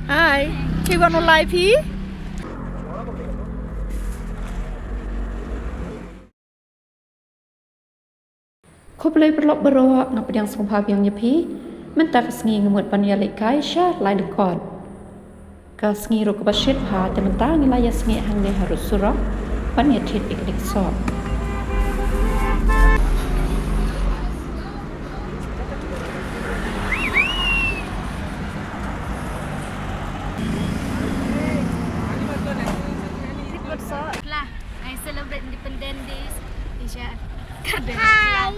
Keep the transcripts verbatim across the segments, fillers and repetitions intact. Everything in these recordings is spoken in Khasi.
Hi, phi wan u lai phi? Khublei paralok baroh, nga pdiang sngewbha biang ïa phi. Mynta ka sngi nga mut ban ïalehkai sha Lailyngkot. Ka sngi ruh kaba shit bha, te mynta ngi la ïasngeh hangne haduh surok ban ïathied ïa kane ka soh. Lah, I celebrate Independence Day. Isha. Kardem. Hi.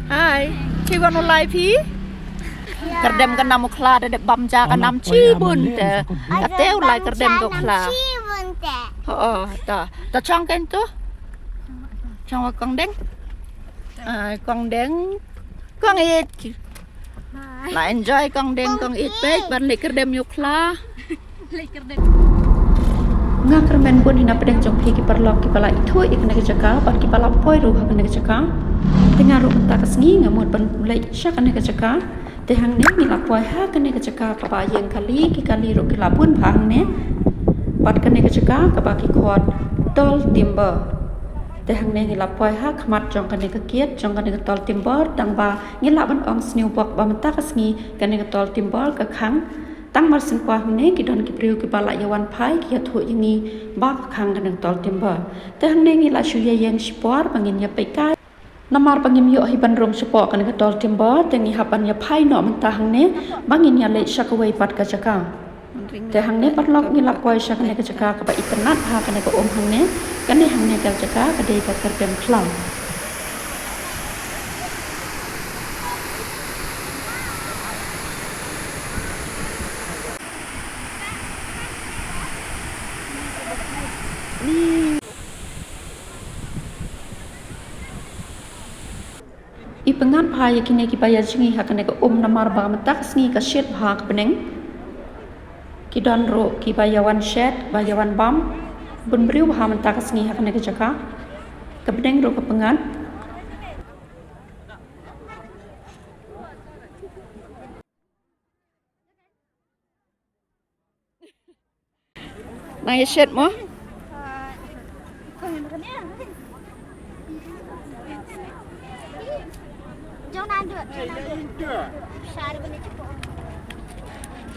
Hi. Phi wan u lai phi? Kardem ka nam u khla, da dep bam ja ka nam chibun te. Kate u lai kardem ka khla. Chibun te. Oh, oh, ta. Ta chong ken tu. Chong wa kong deng. Ah, kong deng. Kong it. La enjoy kong deng kong it pek ban leh kardem ïa u khla. Nga kyrmen bun hi na pdeng jong phi ki paralok kiba la ithuh ïa kane ka jaka bad kiba la poi ruh ha kane ka jaka. Te nga ruh mynta ka sngi nga mut ban leit sha kane ka jaka. Te hangne ngi la poi ha kane ka jaka kaba ïeng kali, ki kali ruh ki la bun bha hangne. Bad kane ka jaka kaba ki khot Tall Timber. Te hangne ngi la poi ha khmat jong kane ka gate jong kane ka Tall Timber, tang ba ngi lah ban ong sniew bok ba mynta ka sngi kane ka Tall Timber ka khang. Tang mar shen kwah hangne ki don ki briew kiba la ïa wan phai ki ïathuh ïa ngi ba ka khang kane ka Tall Timber. Te hangne ngi la shu ïa ïeng shipor ba ngin ïa peit kai. Namar ba ngim ïoh hi ban rung shapoh kane ka Tall Timber, te ngi hap ban ïa phai noh mynta hangne ba ngin ïa leit sha kawei pat ka jaka. Te hangne paralok ngi la poi sha kane ka jaka kaba itynnad ha kane ka um hangne. Kane hangne ka jaka ka dei ka Kardem Khla. I pyngngad bha ïa kine kiba ïa jngi ha kane ka um namar ba mynta ka sngi ka shit bha ka bneng. Ki don ruh kiba ïa wan shet, ba ïa wan bam. Bun briew bha mynta ka sngi ha kane ka jaka. Ka bneng ruh ka pyngngad. Nang ïa shet mo?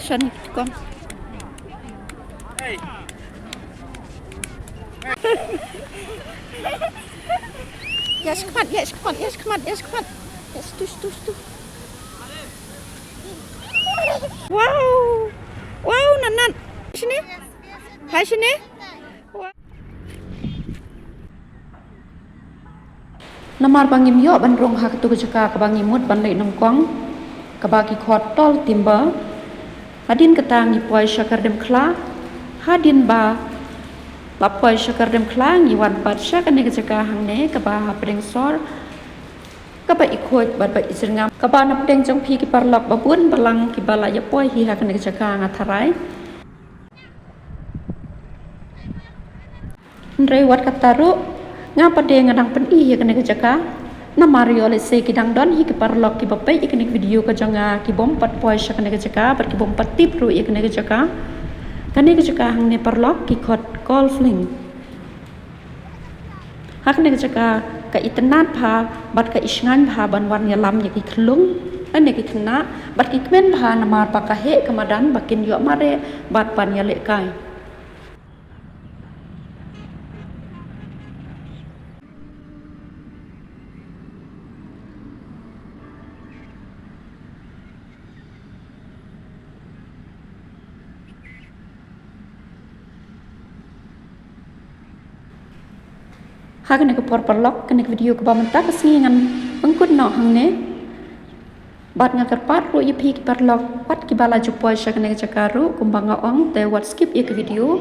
Shan kon. Ïa shi khmat, ïa shi khmat, ïa shi khmat, ïa shi khmat. Ïa shi tu, shi tu, shi tu. Wow. Wow, Nat Nat. Shini. Hai shini. Namar ba ngim ïoh ban rung ha katu ka jaka kaba ngi mut ban leit nyngkong, kaba ki khot Tall Timber. Hadien kata ngi poi sha Kardem Khla. Hadien ba la poi sha Kardem Khla ngi wan pat sha kane ka jaka hangne kaba ha pdeng sor. Kaba i khuid bad ba i jyrngam. Kaba na pdeng jong phi ki paralok ba bun balang kiba la ïa poi hi ha kane ka jaka nga tharai. Hynrei wat kata ruh nga pat de nga dang pyni ïa kane ka jaka. Namar ïoh lehse ki dang don hi ki paralok kiba peit ïa kane ka video ka jong nga ki bym pat poi sha kane ka jaka bad ki bym pat tip ruh ïa kane ka jaka. Kane ka jaka hangne paralok ki khot Kol Fling. Ha kane ka jaka ka itynnad bha bad ka ishngaiñ bha ban wan ïalam ïa ki khyllung lane ki khynnah bad ki kmen bha namar ba ka heh ka madan ba kin ïoh mareh bad ban ïalehkai. Ha kane ka por paralok, kane ka video kaba mynta ka sngi ngan pynkut noh hangne. Bad nga kyrpad ruh ïa phi ki paralok, wat kiba la ju poi sha kane ka jaka ruh, kumba nga ong, te wat skip ïa ka video.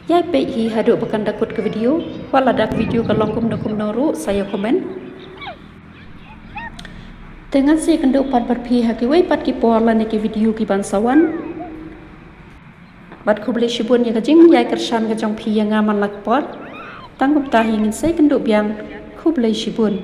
Ïai peit hi haduh ba kan da kut ka video, wat lada ka video ka long kumno kumno ruh, sa ïa comment. Te ngan sa ïakynduh pat bad phi ha kiwei pat ki por lane ki video ki ban sa wan. Bad khublei shibun ïa ka jingïai kyrshan ka jong phi ïa nga man la ka por. Tang kumta hi ngin sa ïakynduh biang. Khublei shibun.